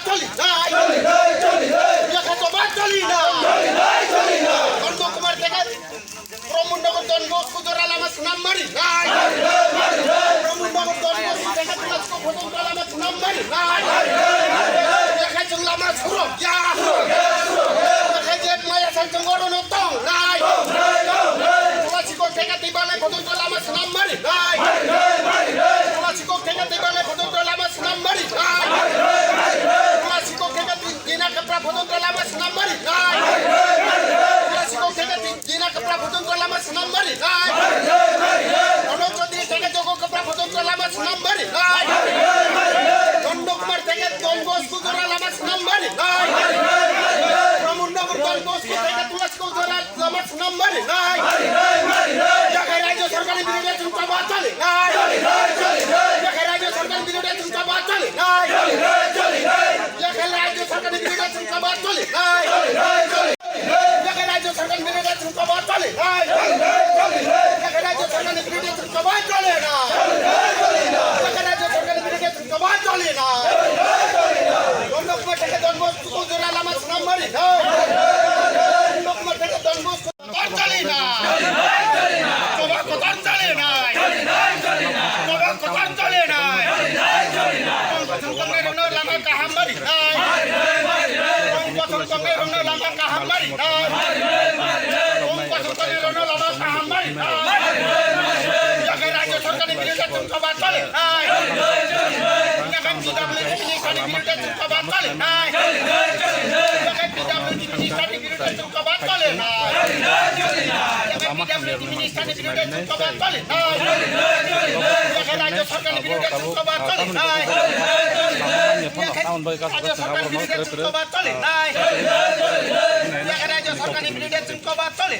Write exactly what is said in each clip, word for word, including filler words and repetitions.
Choli nai. Choli nai, choli nai. Yakha choma choli nai. Choli nai, choli nai. Anand Kumar Debbarma, Pramod Nagar Don Bosco jora lama swnam mari nai. Mari nai, mari nai. Pramod Nagar Don Bosco Debbarma Tulasikok Bhajan jora lama swnam mari nai. Mari nai, mari nai. Yakha chwng lama surok ya. Surok ya, surok ya. Yakha je maya san chwng oro no tong nai. Tong nai, tong nai. Tulasikok Debbarma Twi Baglai Bhajan jora lama swnam mari nai. Mari nai, mari nai. Tulasikok Debbarma Twi Baglai Bhajan jora lama swnam mari nai. Mari nai, mari nai. Tulasikok Debbarma Twi Dina Kapra Bhajan jora lama swnam mari nai. Mari nai, mari nai. Tulasikok Debbarma Twi Dina Kapra Bhajan jora lama swnam mari nai. Mari nai, mari nai. Pranab Chaudhary Debbarma Jogo Kapra Bhajan jora lama swnam mari nai. Mari nai, mari nai. Anand Kumar Debbarma Don Bosco jora lama swnam mari nai. Mari nai, mari nai. Pramod Nagar Don Bosco Debbarma Tulasikok jora lama swnam mari nai. Mari nai, mari nai. Yakhai Rajya Sarkarni birude chwng choba choli nai. Choli nai, choli nai. Yakhai Rajya Sarkarni birude chwng choba choli nai. Choli nai, choli nai. Yakhai Rajya Sarkarni birude chwng choba choli nai. Choli nai, choli nai. Yakhai Rajya Sarkarni birude chwng choba choli nai. Choli nai, choli nai. Yakhai Rajya Sarkarni birude chwng choba choli nai. Choli nai, choli nai. Yakhai Rajya Sarkarni birude chwng choba choli nai. Choli nai, choli nai. Anand Kumar Debbarma Don Bosco jora lama swnam mari nai. Anand Kumar Debbarma Don Bosco Kotor choli nai. Choba kotor choli nai. Choba kotor choli nai. Kong kothom tongnai rokno lama kaham mari nai. Kong kothom tongnai rokno lama kaham mari nai. Kong kothom tongnai rokno lama kaham mari nai. Yakhai Rajya Sarkarni birude chwng choba choli nai. Yakhai P W D Minister ni birude chwng choba choli nai. Yakhai P W D Minister ni birude chwng choba choli nai. Yakhai P W D Minister ni birude chwng choba choli nai. Yakhai Rajya Sarkarni birude chwng choba choli nai. Yakhai Rajya Sarkarni birude chwng choba choli nai. Yakhai Rajya Sarkarni birude chwng choba choli.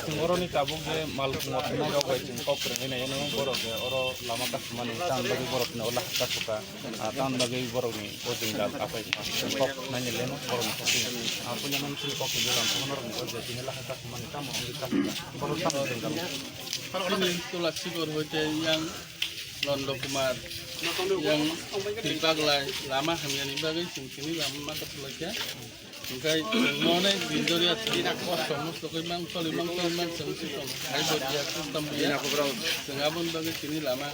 Chwng oroni tabuk je mal khungma thangnairok bai chwng kok kwrwngwi naio, nang borok je oro lama kasumani, tamni bagwi borok no lahai kasuka. Ah, tamni bagwi borokni o jwngjal aphai kha. Chwng kok naina leno borokni kok twi. Ah, puila nang chini kok twi jwngjal norokni o je tini lahai kasumani tamo wngwi kasuka. Borok tamo jwngjal. Chini Tulasikok hoite yang Nondo Kumar, yang Twi Baglai lama hamyani bagwi chwng tini lama ma kasulaikha. Hingke chwng nono din dori aswk kosto mosto khe mang toli mang toli mang chwng si tong. Hai bo dia custom dia. Chwng aboni bagwi tini lama.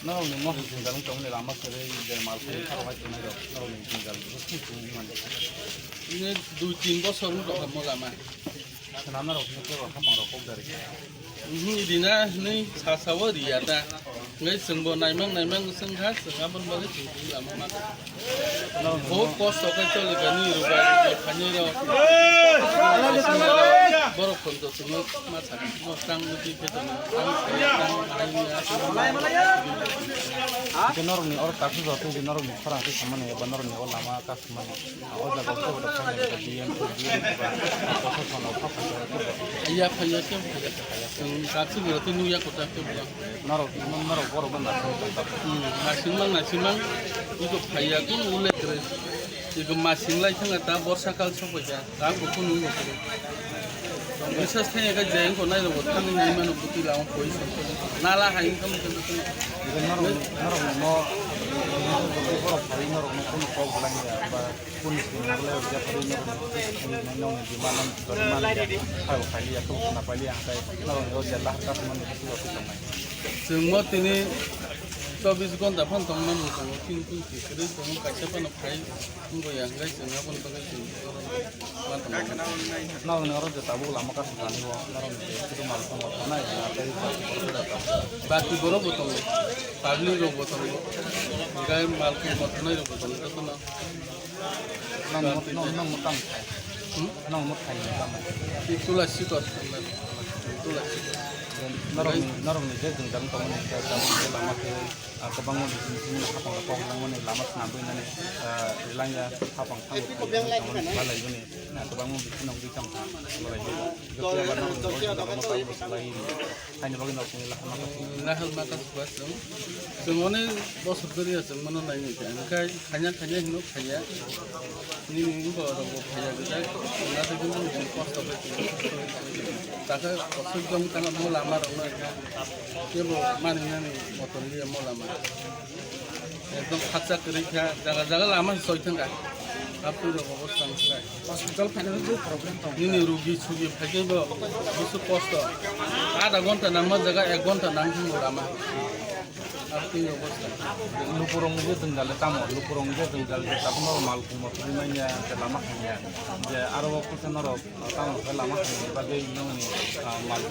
Norokni mohor jwngjal wng tongmani lama kwrwi je mal kwrwi kharo hai tongnai rok norokni jwngjal bwswk tongwi manya. Ini dui tin bosor wng tongkha mo lama. Swnamnarokni teibo haphang rok kok dari kha. Mhm, rina hwnwi sasao riya ta. Ngai chwngbo naimang naimang wngkha, chwng aboni bagwi chwng twi lama ma. Norok Bo kosto khe choli kha, nini rubai rubai khainai rok. Borok phone to chwngno ma sa, mo tang muti khe tong, tang khe tang, tang ya. Hingke norokni oro takhuk rok tei norokni khorang twi samani eba norokni o lama kasumani. O jaga o kebo da phai nai B M, B M ba, professional o phai nai kebo. Iya, phaiya, kebo phaiya. Chwng katswk rw twi nukya kwtal kebo. Norok, norok borok no naising tong kha. Hmm, naising mang, naising mang. Iko phaiya, kunu ulai kwrwi. Iko masing lai thangkha ta, borsa kal sokphaikha. Ta bo kunu ungkha kwrwi. Bisas thangya khe je ungkha nai rok bo thangwi nai mano bwtwi la ung koi sokphaikha. Nala hai ungkha mungkha. Iko norok, norok no, borok phai norok no kunu kok belai ya ba. Police ni nang le ya pari no ni nong ni demand ni demand ya. Hai bo pali ya, to na pali ya, kai na ro ya lah ka man ni tu tu na. Chwng mo tini Chobbish ghonta phano tongmani tongo, tin tin si kwrwi tongo, kaisa phano phai wngya, hwnkhe chwng aboni bagwi chwng ma tongo. Norokni oro je tabuk lama kasuk thani o, norokni je kisu mal tongo, thana ina tei baki borok bo tongo, public rok bo tongo, hwnkhe mal tongo, thwnai rok bo tongo, jotono. Nang mut, nang, nang mut tamo khai? Hmm? Nang mut khai nang tamo? Tula sikot, tula sikot. Norokni, norokni je jwngjal tongmani, je lama khe, ah, kwbangma bising bising hapang kok langmani lama swnamwi nani, ah, rilangya hapang thango khaiywi tongmani balaibani, ah, kwbangma bising nongwi tongkha balaibani. Joto eba norokni je jwngjal tongmani tamo swlaiwi. Haini bagwi nok sini lahama kasuk. Lahal maka suka chwng. Chwng oni bosor kwrwi ya chwng mano nai nai kha. Hwnkhe khanya khanya hino khanya. Nini wngkha rok bo khanya gajak. Nathai khe nini kosto khe chwng. Takhe kosok jong tangma mo lama rok no khe. Kebo mani nani motor liya mo lama. Ekdom khakchak kwrwi kha, jaga jaga lama se soi thangkha. Apni rok obo swkang swkang. Hospital phainani je problem tong. Nini rugi sugi phaikhe bo busu kosto. Adha ghonta nangma jaga ek ghonta nang thangbo lama. Apni obo swkang. Lukurok je jwngjal le tamo, lukurok je jwngjal je tabukno mal khungma khulumanya je lama khanya. Je aro o kisa norok Tamo khe lama hamni bagwi nongni, ah, mal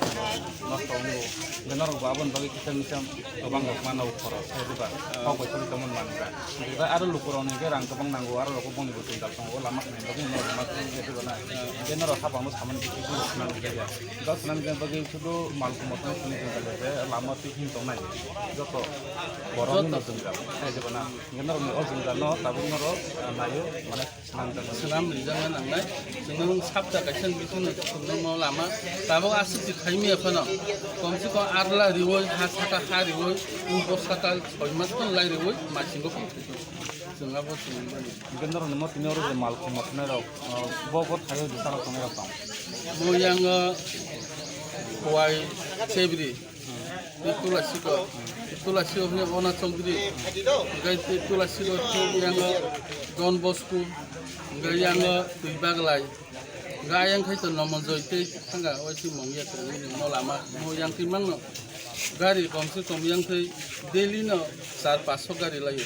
nosto wngo. Hwnkhe norok bo aboni bagwi kisa misa kwbang rok mano khorok, hai diba? Kok bai tongwi tongmani manwi ba. Hwnkhe aro lukurokni hwnkhe rang kwbang nango, aro rokbo boni bo jwngjal tongo, lama hamni bagwi norok ma tongwi diba na. Hwnkhe norok hapangno samani kisa kisa swnamwi jaya. Jok swnamwi bagwi sudu mal moto swnamwi jwngjal je lama twi him tongnai. Joto borokni no jwngjal, hai diba na. Hwnkhe norokni o jwngjal no tabuk norok, ah, naio, mane Swnam rijak nangnai, chwng sabta kaisa bisingo chwngno lama tabuk aswk se khaimya phano, komse kom arla riwi, ha saka ha riwi, umpo saka soi mas phano lai riwi, masingo phano thwio. Chwng abo chwng mani. Hwnkhe norokni motini oro je mal khum motnai rok, bo bo thaio je salok tongnai rok tong. Bo yango Kowai Chebri. Tei Tula Sikor, Tula Sikor hwnwi Ona Chowdhury, hwnkhe tei Tula Sikor tei yango Don Bosco, hwnkhe yango Twi Baglai, hwnkhe ayang khai to Nomonjoy tei thangka, o si mong ya kwrwngwi mo lama, mo yang twi mangno gari komse kom yang twi daily no char paanch sho gari laio.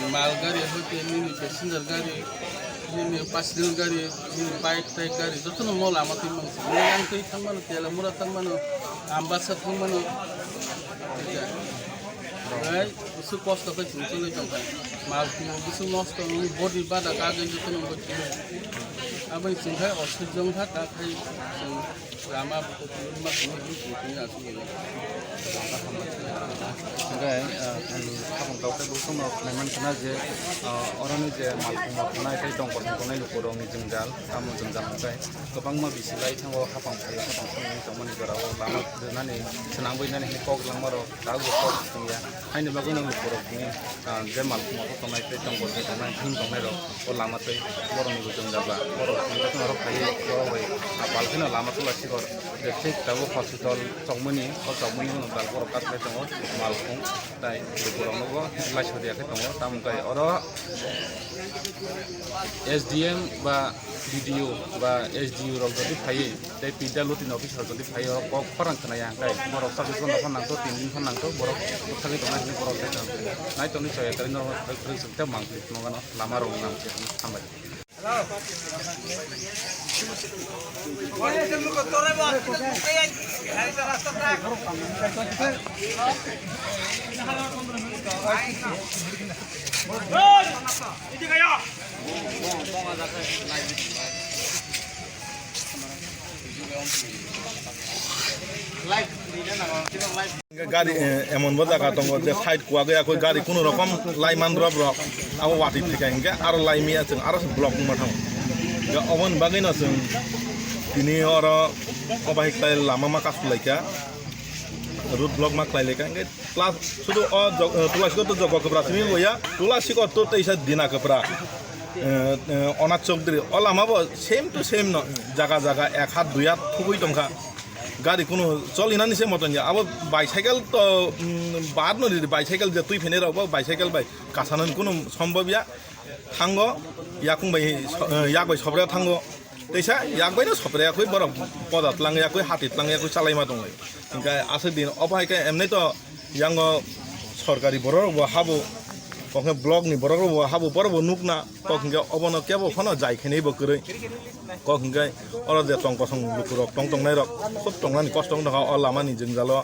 Mal gari hoite nini passenger gari, nini personal gari, nini bike tai gari, jotono mo lama twi mangsi. Mo yang twi thangmano, Telamura thangmano, Ambasa thangmano. Hai, busu kosto khe chwng chwlwi tongkha. Mal khungo busu nosto wngwi body bada kagwi jotono wngwi thangwi. Aboni chwng khai osuijong kha ta khai chwng. Lama buku ma sini ini sini asli ini. Hingke, ah, ang hapang tau khe bukhuk no naiman khna je, ah, oroni je malkhung malkhung nai tei tong kothong tongnai lukurokni jwngjal, tamo jwngjal hingke kwbangma bisi lai thango hapang phai hapang phai tongmani jora o lama rwnani swnamwi nani hini kok langma rok. Tabuk bo kok singya. Haini bagwi no lukurok ni, ah, je malkhung abo tongnai tei tong kothong tongnai, him tongnai rok o lama tei borok ni bo jwngjal ba. Borok ni jotono oro phaiwi borok bai apal kheno lama Tula Sikor je thik tabuk hospital chokmani, o chokmani ulo dal borok kathai tongo malkhung tai lukurok no bo lai sodiya khe tongo. Tamo khe oro S D M ba B D O ba S D O rok jodi phaiwi tei P W D ni office rok jodi phaiwi oro kok khorang khna ya hwnkhe borok chobbish ghonta phano nangtho, tin din phano nangtho, borok bwthagwi tongna hwnwi borok tei nai tongni chaya kwrwi norok kwrwi swk tei mang tongmano lama rok nang se hambai. Gari, eh, emon bo jaga tongo je side kuwagwi yakwi gari kunu rokom lai man rwb rok abo watwi thwikha hinkhe aro lai miya chwng aro se block wngma thango. Hinkhe oboni bagwino chwng tini oro obahiklai lama ma kasulaikha, road block ma khlailaikha hinkhe. Plus sudu o jog-, eh, Tula Sikor to Jogo Kwpra simi boya, Tula Sikor to teisa Dina Kwpra, eh, eh, Onath Chowdhury. O lama bo same to same no, jaga jaga ek hat dui hat thugui tongkha. Gari kunu cholinani se moton ya. Abo bicycle to, mm, baad no riri, bicycle je twi phainai rok bo bicycle bai kasanani kunu sombhob ya. Thango, yakung bai so-, eh, yak bai sobraya thango. Teisa yak bai no sobraya kwi borok poda tlang yakwi hati tlang yakwi chalaima tongwi. Hinkhe aswk din obo hai khe emnai to yango Sorkari borok rok bo habo, kok hwnkhe block ni borok rok bo habo, borok bo nukna, kok hwnkhe obono kebo phano jai khainai bo kwrwi. Kok hwnkhe oro je tong kosong lukurok tong tongnai rok, khub tongnani kosto wngtongkha o lama ni jwngjalo.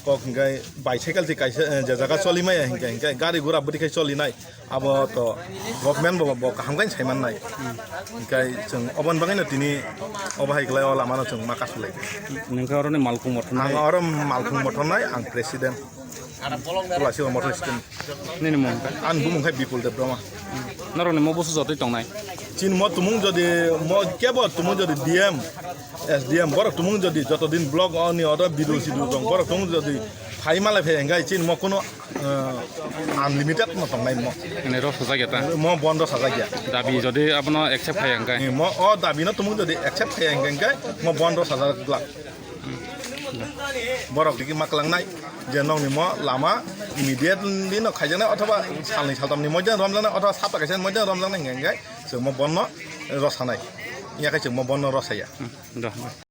Kok hwnkhe bicycle se kaisa, eh, je jaga choli maya hwnkhe, hwnkhe gari gura bwtwi khai choli nai, abo to government bo, bo kaham khe sai man nai. Hwnkhe chwng oboni bagwi no tini obo hai kwlai o lama no chwng ma kasu lai. Nokha oro ni malkhung mothor nai. Ang oro malkhung mothor nai, ang president. Tulasi Motor Stand. Nini mung kha? Ani bumung khai Bipul Debbarma. Norok ni mo busu jotoi tongnai. Chini mo tumung jodi mo kebo tumung jodi D M, S D M borok tumung jodi joto din block oni odo bidu sidu jong borok tumung jodi phai malai phai engkai chini mo kuno, eh, unlimited no tongnai mo. Ene ro sajak ya ta. Mo bondo sajak ya. Dabi jodi abono accept khai engkai. Ni mo o dabi no tumung jodi accept khai engkai mo bondo sajak glak. Borok digi ma kwlangnai je nokni mo lama immediately no khaijaknai othoba salni saltamni moidhe romjaknai othoba sapta kaisa moidhe romjaknai hwnkhe chwng mo bonno rosanai. Yakhai chwng mo bonno rosaya. Hmm, do, do.